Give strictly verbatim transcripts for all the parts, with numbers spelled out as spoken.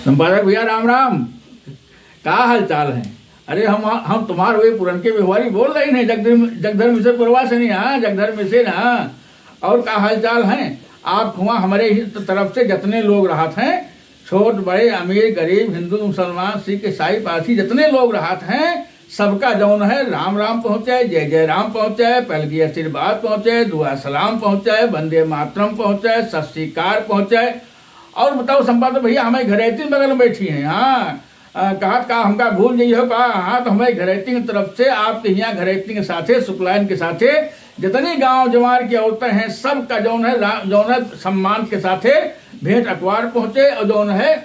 संपादक भैया, राम राम। का हाल चाल है? अरे, हम हम तुम्हार वही पुरनके व्यवहारी बोल रहे हैं, जगधर जगधर मिश्र पुरवा से नहीं, हाँ, जगधर मिश्र, हाँ। और का हाल चाल है? आप हुआ हमरे ही तरफ से जितने लोग रहत हैं, छोट बड़े, अमीर गरीब, हिंदू मुसलमान, सिख ईसाई पारसी, जितने लोग रहत हैं, सबका जौन है राम राम पहुँचे, जय जय राम पहुँचे, पहलगी आशीर्वाद पहुँचे, दुआ सलाम पहुँचे, वंदे मातरम पहुँचे, सत श्रीकार पहुँचे। और बताओ संपादक भैया, हमें घरैतिन बगल में बैठी हैं, हाँ, अ, कहत का हमका भूल गई हो का? हाँ, तो हमें घरैतिन की तरफ से आपके यहाँ घरैतिन के साथे, शुक्लाइन के साथे, जितनी गांव जवार की औरतें हैं, सबका जौन है रा-, जौन है सम्मान के साथे भेंट अकवार पहुँचे और जौन है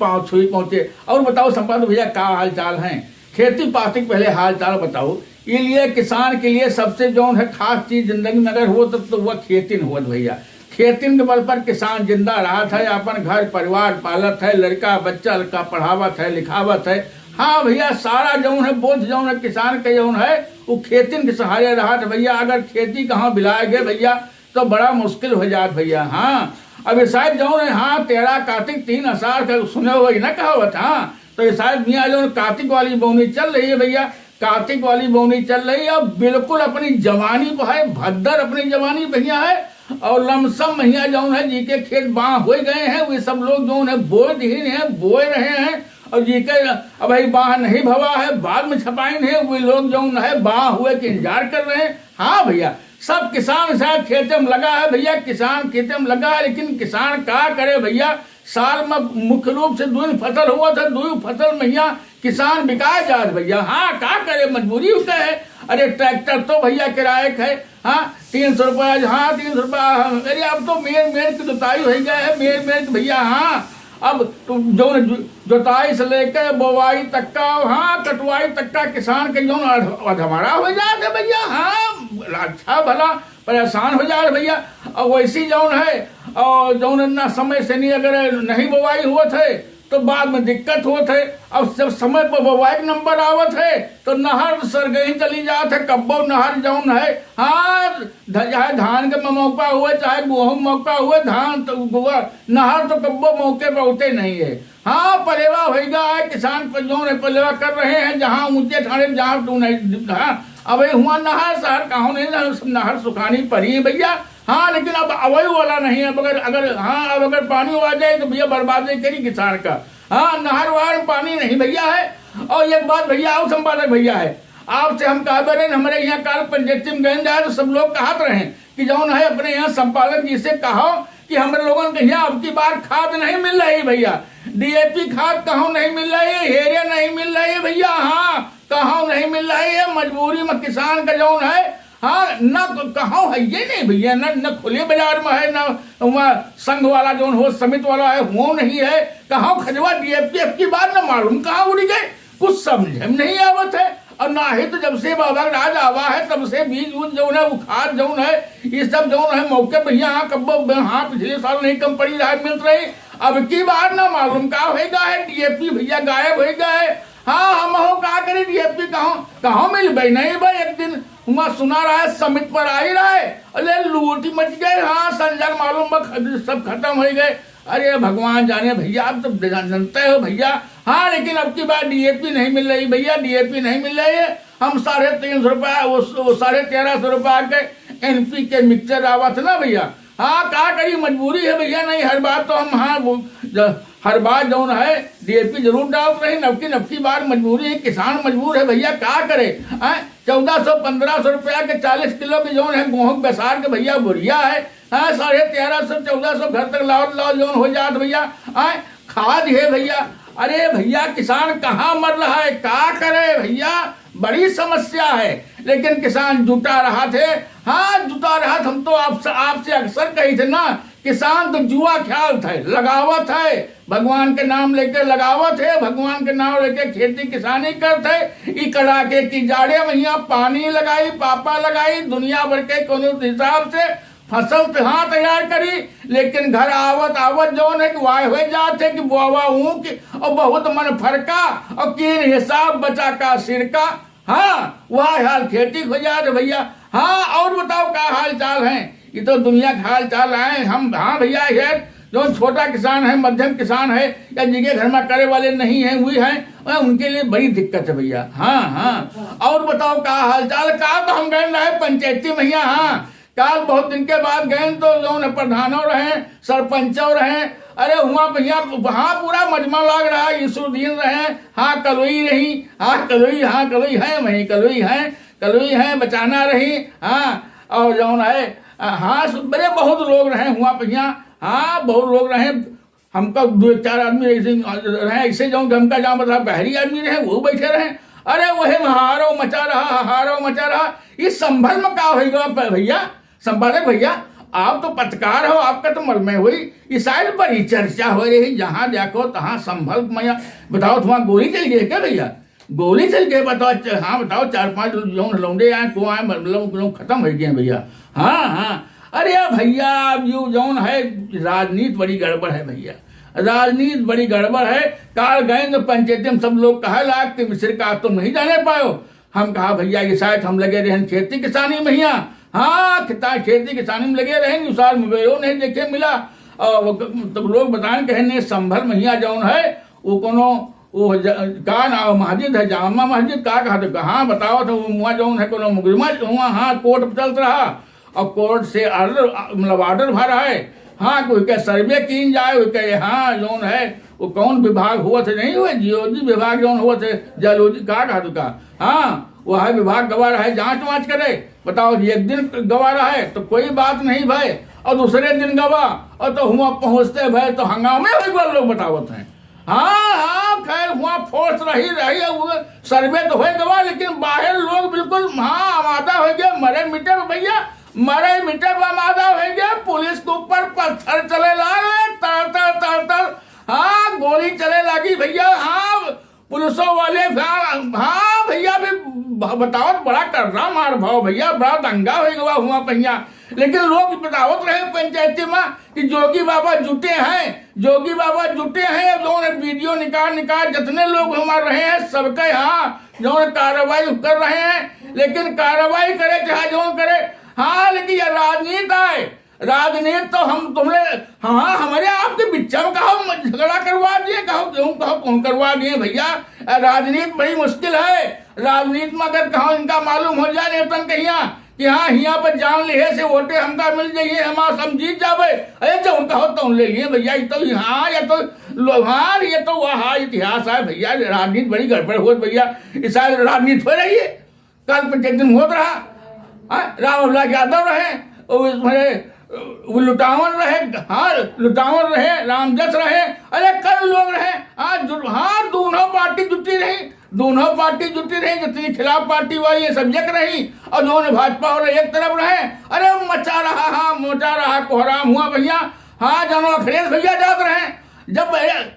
पाँव छुई पहुँचे। और बताओ संपादक भैया, का हाल चाल हैं? खेती पाती के पहले हाल चाल बताओ। ये लिए किसान के लिए सबसे जौन है खास चीज जिंदगी में अगर हो तो, तो वह खेतिन होत भैया। खेतिन के बल पर किसान जिंदा रहत है, अपन घर परिवार पालत है, लड़का बच्चा का पढ़ावत है, लिखावत है। हाँ भैया, सारा जौन है बोझ जौन है किसान के जौन है, वो खेतिन के सहारे रहत है भैया। अगर खेती कहाँ बिलाए गए भैया, तो बड़ा मुश्किल हो जात भैया। हाँ, अब ये शायद जौन है, हाँ, तेरह कार्तिक तीन आषाढ़ का सुने हो ना कहावत, हाँ, तो ये शायद भैया जौन कार्तिक वाली बोनी चल रही है भैया, कार्तिक वाली बोनी चल रही है। अब बिल्कुल अपनी जवानी पर है, भद्दर अपनी जवानी भैया है। और लमसम भैया जौन है जी के खेत बाँ हो गए हैं, वे सब लोग जौन है बोए दीन हैं, बोए रहे हैं। और जी के अब भाई बाँ नहीं भवा है, बाद में छपाइन है, वे लोग जौन है बाँ हुए के इंतजार कर रहे हैं। हाँ भैया, सब किसान शायद खेते में लगा है भैया, किसान खेते में लगा है, लेकिन किसान का करे भैया, साल में मुख्य रूप से दुई फसल हुआ था, दुई फसल में यहाँ किसान बिका जात भैया। हाँ, का करे, मजबूरी होता है। अरे ट्रैक्टर तो भैया किराए के है, हाँ, तीन सौ रुपया, हाँ, तीन सौ रुपया, हाँ। अरे अब तो मेर मेर की जुताई हो गया है, मेर मेर की भैया, हाँ। अब तो जौन जु-, जुताई से लेके बोवाई तक का, हाँ, कटवाई तक का किसान के जौन अध-, अधमरा हो जात है भैया, हाँ, अच्छा भला परेशान हो जात भैया। और वैसी जौन है, और जौन ना समय से नहीं, अगर नहीं बोवाई होत है तो बाद में दिक्कत होत है। अब जब समय पर बोवाई के नंबर आवत है तो नहर तो सरगही चली जात है, कब्बो नहर जौन है, हाँ, ध-, चाहे धान के मौका हुए, चाहे गेहूं मौका हुए, धान तो गोबर, नहर तो कब्बो मौके पर होते नहीं है। हाँ, पलेवा होइगा है, किसान पर जौन है पलेवा कर रहे हैं, जहाँ ऊंचे ठाणे, जहाँ तू नहीं, हाँ, अब ये हुआ नहर, शहर कहाँ नहीं, नहर, नहर सुखानी पड़ी है भैया। हाँ, लेकिन अब अवई वाला नहीं है, अब अगर, अगर, हाँ, अब अगर पानी आ जाए तो भैया बर्बादी करी किसान का। हाँ, नहर वहर में पानी नहीं भैया है। और एक बात भैया, और संपादक भैया है, आपसे हम कहबे रहे, हमारे यहाँ काल पंचायती में गए रहे तो सब लोग कहत रहे कि जौन है अपने यहाँ संपादक जी से कहो कि हमरे लोगन के यहाँ अब की बार खाद नहीं मिल रही भैया, डीएपी खाद कहूँ नहीं मिल रही, हेरे नहीं मिल रही भैया, हाँ, कहूँ नहीं मिल रही है। मजबूरी में किसान का जौन है, हाँ, न क-, कहूँ है ये नहीं भैया, न, न खुले बाजार में है, न वहाँ संघ वाला जौन हो, समित वाला है, वो नहीं है। कहूँ खजवा डीएपी अब की बार न मालूम कहाँ उड़ी गए, कुछ समझे में नहीं आवत है। और ना ही तो जब से बाबा का राज आवा है, तब से बीज उज जौन है, वो खाद जौन है, ये सब जौन है मौके पे यहाँ कब्बो ब-, हाँ, पिछले साल नहीं कम पड़ी रहा, मिलत रही। अब की बार ना मालूम का होइगा है, डीएपी भैया गायब होइगा है। हाँ, हम हो का करी, डीएपी कहूँ, कहूँ मिलबे नहीं भाई। एक दिन हुआ सुना रहा है, समित पर आई रहा है, अरे लूट मच गए। हाँ, संजय मालूम बा, ख-, सब खत्म हो गए। अरे भगवान जाने भैया, आप तो जान-, जानते हो भैया। हाँ, लेकिन अब की बार डीएपी नहीं मिल रही भैया, डीएपी नहीं मिल रही है। हम साढ़े तीन सौ रुपया, वो, वो साढ़े तेरह सौ रुपया के एनपीके मिक्सचर आवत है ना भैया। हाँ, का करी, मजबूरी है भैया, नहीं हर बार तो हम, हाँ, वो, ज-, हर बार जौन है डीएपी जरूर डालत रही, नबकी, नबकी बार मजबूरी है, किसान मजबूर है भैया, का करे। हैं, चौदह सौ, पन्द्रह सौ रुपया के चालीस किलो के जौन है गेहूं बेसार के भैया बोरिया है, हाँ, साढ़े तेरह सौ, चौदह सौ घर तक लाओ, लाओ जौन हो जात भैया। आए, खाद है भैया। अरे भैया, किसान कहाँ मर रहा है, का करे भैया, बड़ी समस्या है। लेकिन किसान जुटा रहा थे, हाँ, जुटा रहा थे। हम तो आपसे, आपसे अक्सर कही थे ना, किसान तो जुआ खेलत है, लगावत है, भगवान के नाम लेके लगावत है, भगवान के नाम लेके खेती किसानी करत है। ई कड़ाके की जाड़े में यहाँ पानी लगाई, पापा लगाई, दुनिया भर के कोनो हिसाब से फसल पे हाँ तैयार करी, लेकिन घर आवत आवत जौन है कि वाय हो जात है कि बोवा ऊँख और बहुत मन फरका और कीन हिसाब बचा का सिरका। हाँ, वह हाल खेती हो जात है भैया। हाँ, और बताओ का हाल चाल है? ये तो दुनिया का हाल चाल आए हम। हाँ भैया, ये जो छोटा किसान है, मध्यम किसान है, या जिनके घर में करे वाले नहीं हैं, वही हैं, अ, उनके लिए बड़ी दिक्कत है भइया। हाँ, हाँ। और बताओ, का हाल चाल? का तो हम गए रहे पंचायती में, हाँ, काल बहुत दिन के बाद गए तो जौन है प्रधानो रहे, सरपंचो रहे, अरे हुआ भइया, हाँ, पूरा मजमा लाग रहा, ईसुद्दीन रहे, हाँ, कलोई रही, हाँ, कलोई, हाँ, कलोई है, वहीं कलोई है, कलोई है, बचाना रही, हाँ, और जौन है, हाँ, बड़े बहुत लोग रहे हुआ भइया, हाँ, बहुत लोग रहे। हमका दो चार आदमी ऐसे रहे, ऐसे जौन कि हमका जहाँ, मतलब, बहरी आदमी रहे, वो बैठे रहे। अरे, वही हारो मचा रहा, हारो मचा रहा। इस संभल में का होइगा प-, भइया, संपादक भइया, आप तो पत्रकार हो, आपका तो मलमे हुई। इस साइड बड़ी चर्चा हो रही, जहाँ देखो तहाँ संभल में। बताओ, तो वहाँ गोली चल गई क्या भइया? गोली चल के बताओ, च-, हाँ, बताओ, चार पांच जौन लौंडे आए, को आए, मतलब, लोग खत्म हो गए भइया। हाँ, हाँ। अरे भइया, अब यू जौन है, राजनीति बड़ी गड़बड़ है भइया, राजनीति बड़ी गड़बड़ है। काल गए न पंचायती में, सब लोग कहे लाग कि मिसिर का तुम नहीं जाने पायो। हम कहा, भइया, ये साइड हम लगे रहन खेती किसानी में हिया। हाँ, किता-, खेती किसानी में लगे रहन, उस साल मोबाइलो नहीं देखे मिला। और वो क-, तब लोग बताएं, कहे, "नहीं, संभल में हिया जौन है, वो कोनो, वो ज-, का नाम, मस्जिद है, जामा मस्जिद, का कहत है?" हाँ, बताओ तो, वो मुआ जौन है, कोनो मुकदमा हुआ, हाँ, कोर्ट में चलत रहा, और कोर्ट से ऑर्डर, मतलब, ऑर्डर भरा है, हाँ, कोई के सर्वे कीन जाए, कोई के, हाँ, जौन है, वो कौन विभाग हुआ थे, नहीं हुए, जियोलॉजी विभाग जौन हुआ थे, जियोलॉजी, का कहत है का, हाँ, वह विभाग गवा रहा है, जांच वांच करे। बताओ, एक दिन गवा रहा है तो कोई बात नहीं भाई, और दूसरे दिन गवा, और तो हुआ पहुंचते भाई तो हंगामे हुई गवा, लोग बतावत हैं। हाँ, हाँ, खैर, हुआ फोर्स रही, रही, और वो सर्वे तो हो गवा, लेकिन बाहर लोग बिल्कुल, हाँ, आमादा हो गया, मरे मिटे बा भइया, मरे मिटे बा, आमादा हो गया। पुलिस के ऊपर पत्थर चले लागे, तर, तर, तर, तर, हाँ, गोली चले लागी भइया, हाँ, पुलिसों वाले, हाँ, हाँ भइया, भी ब-, बतावत, बड़ा कर्रा मार भाव भइया, बड़ा दंगा हो गवा हुआ भइया। लेकिन लोग बतावत रहे पंचायती में कि जोगी बाबा जुटे हैं, जोगी बाबा जुटे हैं। जौन वीडियो निकाल निकाल जितने लोग हमारे रहे हैं, सबके यहाँ जौन कार्रवाई कर रहे हैं, लेकिन कार्रवाई करे चाहे जौन करे, हाँ, लेकिन ये राजनीति आए, राजनीति तो हम तुम्हें, हाँ, हमारे आपके बिच्चा में कहो झगड़ा करवा दिए, कहो क्यों, कहो कौन करवा दिए भइया। राजनीति बड़ी मुश्किल है। राजनीति में अगर कहो इनका मालूम हो जाए नेतन कहिया कि हाँ, हिया पर जान लिहे से वोटे हमका मिल जाइए, हम, हम जीत जाबे, अरे जौन कहो तौन ले लिए भइया। ये तो हाँ, ये तो लोहार, ये तो वह इतिहास है भइया। राजनीति बड़ी गड़बड़ होत भइया, इस साल राजनीति हो रही है। काल पंचायत दिन होत रहा, हाँ, राम अभिलाष यादव रहे, वो, वो लुटावन रहे, हाँ, लुटावन रहे, रामजस रहे, अरे कई लोग रहे, हाँ, जु-, हाँ, दोनों पार्टी जुटी रही, दोनों पार्टी जुटी रही, जितनी खिलाफ पार्टी वाली ये सब एक रही, और जौन भाजपा वाले एक तरफ रहे। अरे मचा रहा, हाँ, मोचा रहा, कोहराम हुआ भइया। हाँ, जानो अखिलेश भइया जात रहे, जब,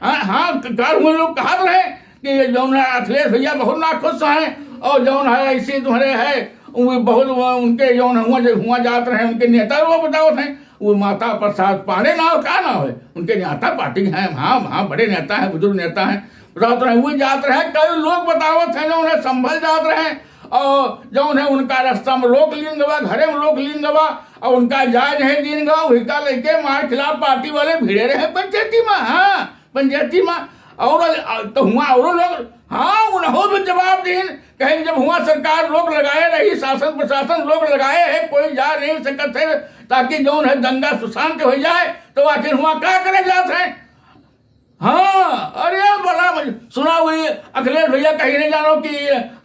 हाँ, हाँ, काल हुए लोग कहत रहे, कि ये जौन है अखिलेश भइया बहुत नाखुश हैं, और जौन है ऐसे तुम्हारे है, वो बहुत वो उनके जौन हुआ, जो हुआ जात रहे, उनके नेता वो बतावत हैं, वो माता प्रसाद पांडे नाव, का नाव है उनके, नेता पार्टी के हैं, हाँ, हाँ, बड़े नेता हैं, बुजुर्ग नेता हैं, बतावत रहे, वो जात रहे। कई लोग बतावत हैं जौन है संभल जात रहे, और जौन है उनका रास्ता में रोक लीन गवा, घरे में रोक लीन गवा, और उनका जाए नहीं दीन गवा, वही का लेके मार खिलाफ पार्टी वाले भिड़े रहे पंचायती में, हाँ, पंचायती में। और, अ, तो हुआ औरो लोग, हाँ, उन्हों भी जवाब दीन, कहें जब हुआ सरकार रोक लगाए रही, शासन प्रशासन रोक लगाए है, कोई जा नहीं सकत है, ताकि जौन है दंगा सुशांत हो जाए, तो आखिर हुआ का करे जात है? हाँ, अरे बड़ा मज-, सुना हुई अखिलेश भइया कहीं नहीं जानो कि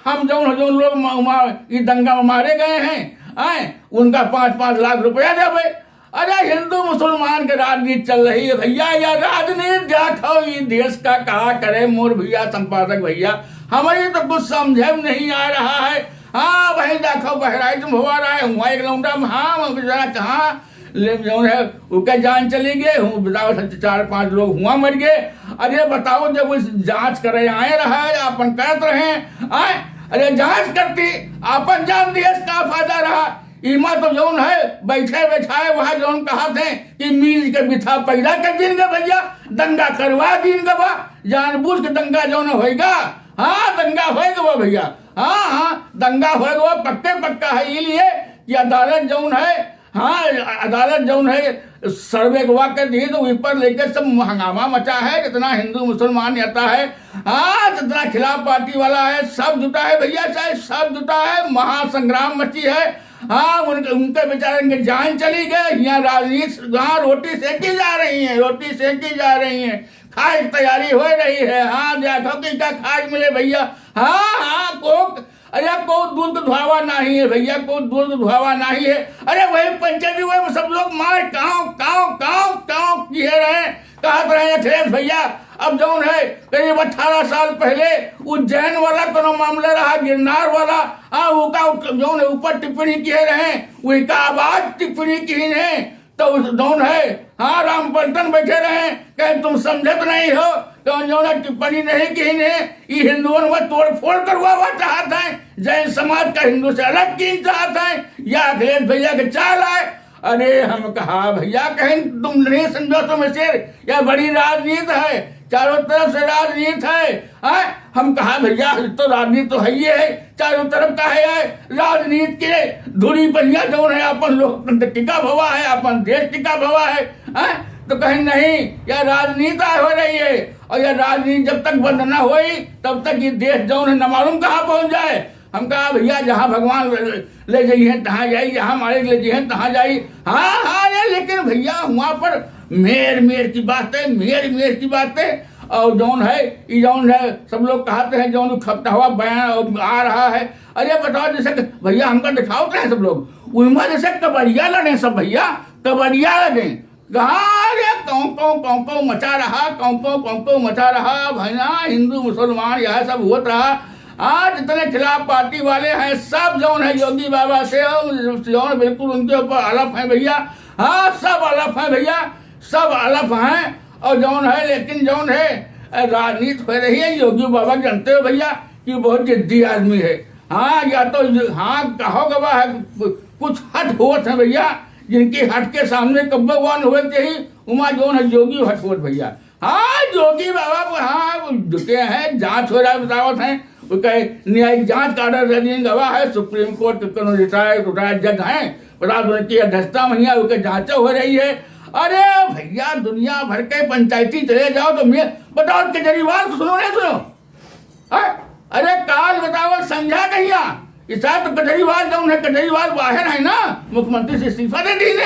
हम जौन, जौन लोग मा-, मा-, ई दंगा में मारे गए हैं, आए, उनका पाँच पाँच लाख रुपया देबे। अरे हिंदू मुसलमान के राजनीति चल रही है भइया, या राजनीति देखो, ई देश का कहा करे मोर भइया, संपादक भइया, हमारी तो कुछ समझे में नहीं आ रहा है। हाँ भाई, देखो बहराइच में हुआ रहा है, हुआ एक लौंडा में, हाँ, हम बेचारा कहाँ ले जौन है, उनका जान चली गई, हूँ बताओ, चार पांच लोग हुआ मर गए। अरे बताओ, जब उस जांच करे आए रहा है, अपन कहत रहे, आए, अरे जांच करती, अपन जान दिए, का फायदा रहा? इमा तो जौन है, बैठे बैठाए वहाँ जौन कहा थे कि मीज के बिथा पैदा कर दीन गे भइया, दंगा करवा दीन गे बा, जानबूझ के दंगा जौन होइगा, हाँ, दंगा होइगा बा भइया, हाँ, हाँ, दंगा होइगा बा, पक्के पक्का है, ये लिए कि अदालत जौन है, हाँ, अदालत जौन है सर्वे गवा के दी, तो वही पर लेके सब हंगामा मचा है। जितना हिंदू मुसलमान नेता है, हाँ, जितना खिलाफ पार्टी वाला है, सब जुटा है भैया, चाहे सब जुटा है, महासंग्राम मची है। हाँ, उनके, उनके बेचारे के जान चली गए। यहाँ राजनीति, यहाँ रोटी सेकी जा रही है, रोटी सेकी जा रही है, खाए की तैयारी हो रही है। हाँ, देखो कि क्या खाए मिले भैया। हाँ, हाँ, कोक, अरे, कोई दूध धोवा नहीं है भैया, कोई दूध धोवा नहीं है। अरे, वही पंचायती, वही सब लोग मार काव काव काव काव किए रहे, कहत रहे, "अखिलेश भैया, अब जौन है, करीब अठारह साल पहले उज्जैन वाला कोनो मामला रहा, गिरनार वाला, हाँ, उका जौन है ऊपर टिप्पणी किए रहे, वही का आवाज टिप्पणी की है।" तो उस जौन है, हाँ, राम पंथन बैठे रहे, कहे, "तुम समझत नहीं हो, तो जौन है टिप्पणी नहीं की है, ये हिंदुओं में तोड़ फोड़ करवावा चाहत है, जैन समाज का हिंदू से अलग की चाहत है, या अखिलेश भैया के चाल आए।" अरे, हम कहा, "भैया, कहीं तुम नहीं समझो, तुम इसे, यह बड़ी राजनीति है, चारों तरफ से राजनीति है।" हैं? हम कहा, "भैया, ये तो राजनीति तो है ही है, चारों तरफ का है, है राजनीति के धुरी पर यह जौन है, अपन लोकतंत्र टिका भवा है, अपन देश टिका भवा है।" हैं? तो कहीं, "नहीं, यह राजनीति हो रही है, और यह राजनीति जब तक बंद ना होई, तब तक ये देश जौन है, न मालूम कहाँ पहुँच जाए।" हम कहा, "भैया, जहाँ भगवान ले, ले जाइए, तहाँ जाई, जहाँ मालिक ले जाइए, तहाँ जाई।" हाँ, हाँ, अरे, लेकिन भैया, वहाँ पर मेर, मेर की बातें, मेर, मेर की बातें। और जौन है, ई जौन है, सब लोग कहते हैं, जौन खपटहवा बयान आ रहा है। अरे, बताओ, जैसे कि, भैया, हमका दिखाओ तो है सब लोग, उनमें जैसे कबड्डिया लड़े सब भैया, कबड्डिया लड़े। कहाँ रे, कौं, कौं, कौं, कौं मचा रहा, कौं, कौं, कौं, कौं मचा रहा, भैया, हिंदू, मुसलमान, यह सब होत रहा। आज जितने खिलाफ पार्टी वाले हैं, सब जौन है योगी बाबा से, जौन बिल्कुल उनके ऊपर अलफ हैं भैया। हाँ, सब अलफ हैं भैया, सब अलफ हैं। और जौन है, लेकिन जौन है, राजनीति हो रही है, योगी बाबा जानते हो भैया कि बहुत जिद्दी आदमी है। हाँ, या तो, हाँ, कहो गवा है, कुछ हठ होत है भैया, जिनकी हठ के सामने कब्बो वन होत यही, उमा जौन है योगी हठ होत भैया। हाँ, योगी बाबा को, हाँ, वो झुके हैं, जांच हो रहा है, बतावत हैं। वो कहे, न्यायिक जांच का ऑर्डर दे दिए गवा है, सुप्रीम कोर्ट के कोनो रिटायर्ड, रिटायर्ड जज हैं, बता दो कि अध्यक्षता में हिया, उनके जांच हो रही है। अरे भैया, दुनिया भर के पंचायती चले जाओ तो मैं, बताओ, केजरीवाल को सुनो, नहीं सुनो? हैं? अरे, काल बताओ, संझा कहिया? इस साल तो केजरीवाल जौन है, केजरीवाल बाहर है ना, मुख्यमंत्री से इस्तीफा दे दी ने।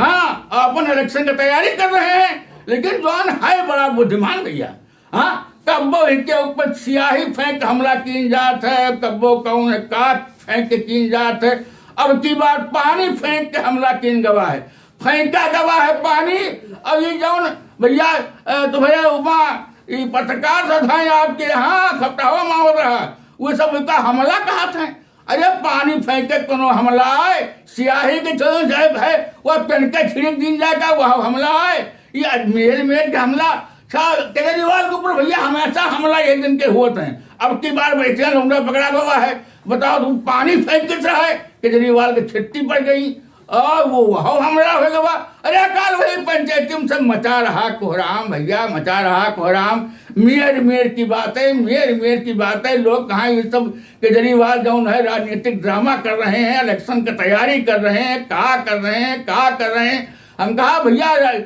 हाँ, अपन इलेक्शन की तैयारी कर रहे हैं, लेकिन जौन है बड़ा बुद्धिमान भैया। हाँ, कब्बो इनके ऊपर सियाही फेंक हमला कीन जात है, कब्बो कौन है, काट फेंक के कीन जात है। अब की बार पानी फेंक के हमला कीन गवा है, फेंका गवा है पानी। अब ये जौन भैया, अ, तो भैया, उपमा, ये पत्रकार सब हैं आपके यहाँ, खपटावा माहौल रहा, वो सब इनका हमला कहत हैं। अरे, पानी फेंके कोनो हमला है? सियाही के चलो जाए भाई, वह पेन के छिड़क दीन जाए का, वह हमला है? ये आज मेर मेर के हमला। अच्छा, केजरीवाल के ऊपर भैया हमेशा हमला ये दिन के होत हैं। अब की बार बैठे लौंडा पकड़ा गवा है, बताओ, तुम पानी फेंक के है, केजरीवाल के छिट्टी पड़ गई। और वो, वो हमला हो गवा। अरे, काल वही पंचायती में सब मचा रहा कोहराम भैया, मचा रहा कोहराम। मेर मेर की बातें, मेर मेर की बातें। लोग कहाँ ये सब केजरीवाल जौन है राजनीतिक ड्रामा कर रहे हैं, इलेक्शन की तैयारी कर रहे हैं, का कर रहे हैं, का कर रहे हैं। हम कहा, भैया,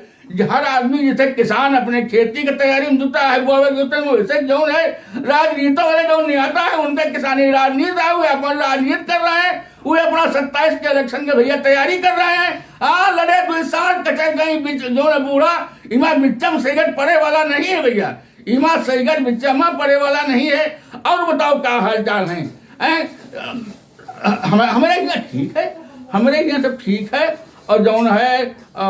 हर आदमी जैसे किसान अपने खेती की तैयारी में जुटा है, बोवे जुटे हैं, वैसे जौन है राजनीति वाले जौन नेता है, उनका किसानी राजनीति है, वो अपन राजनीति कर रहे हैं, वो अपना सत्ताईस के इलेक्शन के भैया तैयारी कर रहे हैं। हाँ, लड़े दुई साल कटे गई बीच, जौन है बूढ़ा, इमा बिच्चम सेगट पड़े वाला नहीं है भैया, इमा सेगट बिच्चमा पड़े वाला नहीं है। और बताओ, का हाल चाल है? हैं? हम, हमरे यहाँ ठीक है, हमरे यहाँ सब ठीक है। और जौन है, अ,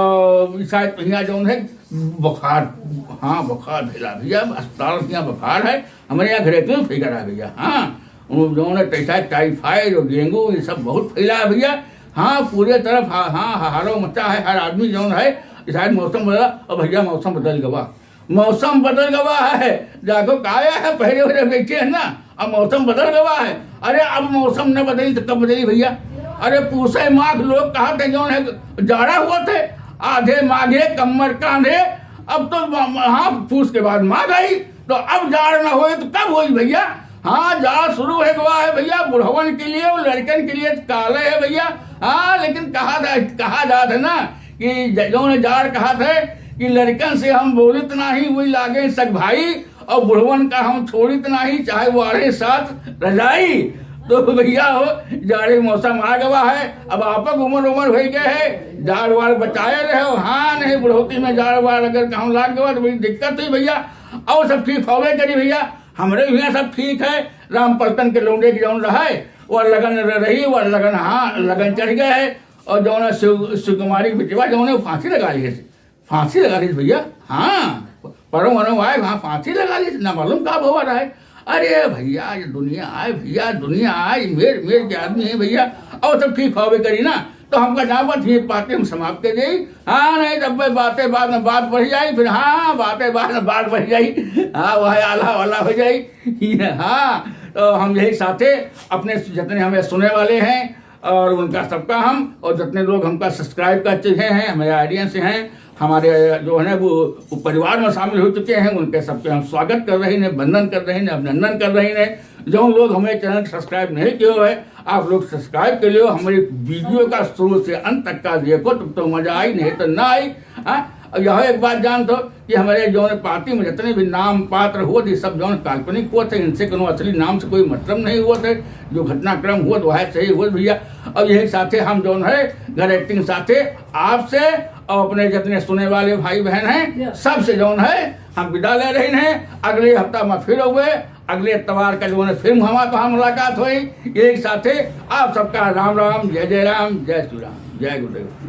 शायद यहाँ जौन है बुखार, हाँ, बुखार फैला भैया, अस्पताल में यहाँ बुखार है, हमरे यहाँ घरे क्यों फैला रहा है भैया? हाँ, वो जौन है, तैसा टाइफाइड और डेंगू, ये सब बहुत फैला है भैया। हाँ, पूरे तरफ, हाँ, हाँ, हाहारो मचा है, हर आदमी जौन है, शायद मौसम बदला, और भैया, मौसम बदल गवा। मौसम बदल गवा है, जागो काया है, पहले वहले बैठे हैं ना, अब मौसम बदल गवा है। अरे, अब मौसम न बदली तो कब बदली भैया? अरे, पूसे माघ लोग कहा थे, जौन है, जाड़ा हुआ थे, आधे माघे कमर कांधे, अब तो म-, म-, हाँ, पूस के बाद माघ आई, तो अब जाड़ न होए तो कब होई भैया? हाँ, जाड़ शुरू हो गवा है भैया, बुढ़वन के लिए और लड़कन के लिए काले है भैया। हाँ, लेकिन कहा जा, कहा जात है ना कि ज-, जौन जाड़ कहत है कि लड़कन से हम बोलित नाही, वही लागे सग भाई, और बुढ़वन का हम छोड़ित नाही, चाहे वो आड़े साथ रजाई। तो भैया हो, जाड़े मौसम आ गवा है, अब आपक उमर उमर होइ गए है, जाड़ वाड़ बचाए रहे हो। हाँ, नहीं बुढ़ौती में जाड़ वाड़ अगर कहूँ लाग गवा तो बड़ी दिक्कत हुई भैया। और सब ठीक होवे करी भैया, हमरे भी यहाँ सब ठीक है। राम पलटन के लौंडे की जौन रहे, वो लगन र-, रही, वो लगन, हाँ, लगन चढ़ गए है। और जौन है शिव, शिव कुमारी की बिटिया जौन है, फांसी लगा ली है, फांसी लगा ली भैया। हाँ, परम वरम आए, हाँ, फांसी लगा ली, ना मालूम का भवा रहा है। अरे भैया, ये दुनिया आए भैया, दुनिया आए, मेर, मेर के आदमी है भैया। और सब ठीक होवे करी ना, तो हमका जावत ही बातें हम समाप्त कर देई। हाँ, नहीं तब बातें बाद में बात बढ़ जाई, फिर हाँ, बातें बाद में बात बढ़ जाई। हाँ, वह आला वाला हो जाई। हाँ, तो हम यही साथे अपने जितने हमें सुने वाले हैं और उनका सबका हम, और जितने लोग हमका सब्सक्राइब कर चुके हैं, हमारे ऑडियंस हैं, हमारे जो है वो, वो परिवार में शामिल हो चुके हैं, उनके सबके हम स्वागत कर रहे हैं, वंदन कर रहे हैं, अभिनंदन कर रहे हैं। जो लोग हमारे चैनल को सब्सक्राइब नहीं किए हुए, आप लोग सब्सक्राइब कर लियो। हमारी वीडियो का शुरू से अंत तक का देखो, तब तो मजा आई, नहीं तो ना आई। हाँ, और यह एक बात जान दो कि हमारे जौन पार्टी में जितने भी नाम पात्र होत, ये सब जौन काल्पनिक होत है, इनसे कोनो असली नाम से कोई मतलब नहीं होत है। जो घटनाक्रम होत, वह सही होत भैया। और यही साथे हम जौन है घर एक्टिंग साथे आपसे और अपने जितने सुने वाले भाई बहन हैं, सबसे जौन है हम विदा ले रहे हैं। अगले हफ्ता में फिर हुए, अगले इतवार का जौन है फिर हमारे पास मुलाकात हुई। यही साथे आप सबका राम राम, जय जय राम, जय श्री राम, जय गुरुदेव।